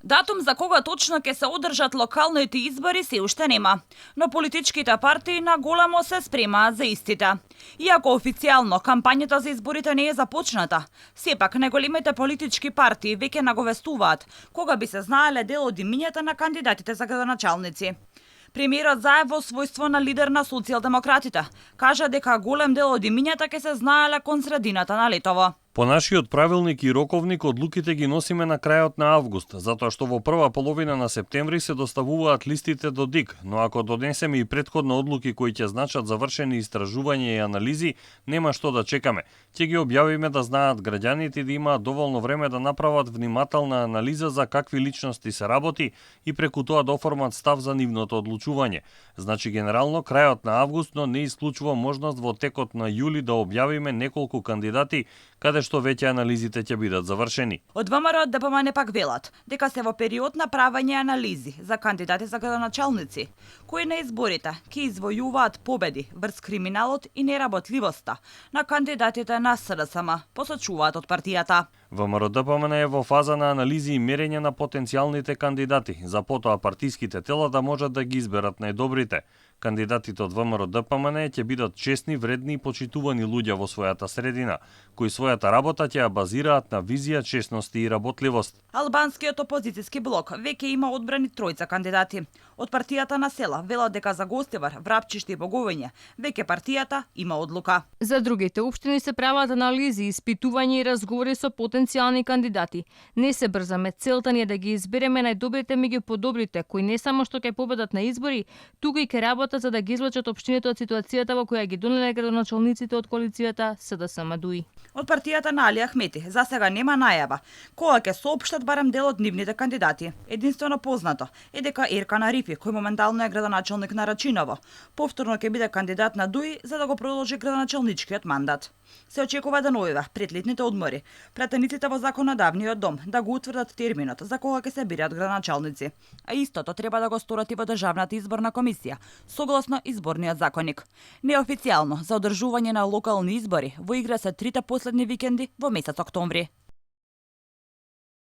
Датум за кога точно ќе се одржат локалните избори се уште нема, но политичките партии на големо се спремаат за истите. Иако официјално кампањата за изборите не е започната, сепак најголемите политички партии веќе наговестуваат кога би се знаеле дел од имињата на кандидатите за градоначалници. Премиерот Заев во својство на лидер на социјалдемократите кажа дека голем дел од имињата ќе се знаеле кон средината на летово. По нашиот правилник и роковник одлуките ги носиме на крајот на август, затоа што во прва половина на септември се доставуваат листите до ДИК, но ако донесеме и претходно одлуки кои ќе значат завршени истражувања и анализи, нема што да чекаме. Ќе ги објавиме да знаат граѓаните да имаат доволно време да направат внимателна анализа за какви личности се работи и преку тоа да оформат став за нивното одлучување. Значи генерално крајот на август, но не исклучува можност во текот на јули да објавиме неколку кандидати каде што веќе анализите ќе бидат завршени. Од ВМРО ДПМН пак велат дека се во период на правење анализи за кандидати за градоначалници, кои на изборите ќе извојуваат победи врз криминалот и неработливоста на кандидатите на СДСМ, посочуваат од партијата. ВМРО ДПМН е во фаза на анализи и мерење на потенцијалните кандидати, за потоа партиските тела да можат да ги изберат најдобрите. Кандидатите од ВМРО ДПМН ќе бидат честни, вредни и почитувани луѓе во својата средина, кои својата работа ќе ја базираат на визија, честност и работливост. Албанскиот опозицијски блок веќе има одбрани тројца кандидати. Од партијата на села велат дека за Гостивар, Врапчиште и Боговиње веќе партијата има одлука. За другите општини се прават анализи, испитувања и разговори со потенцијални кандидати. Не се брзаме, целта ни е да ги избереме најдобрите меѓу подобрите, кои не само што ќе победат на избори, туку и ќе работат за да ги извлечат општините од ситуацијата во која ги донеле градоначалниците од коалицијата СДСМ ДУИ. Од партијата на Али Ахмети за сега нема најава кога ќе соопштат барем дел од нивните кандидати. Единствено познато е дека Еркан Арифи, кој моментално е градоначалник на Рачиново, повторно ќе биде кандидат на ДУИ за да го продолжи градоначалничкиот мандат. Се очекува да наоѓа пред летните одмори пратениците во законодавниот дом да го утврдат терминот за кога ќе се бираат градоначалници, а истото треба да го сторат и во Државната изборна комисија, согласно изборниот законник. Неофицијално за одржување на локални избори во игра се трите последни викенди во месец октомври.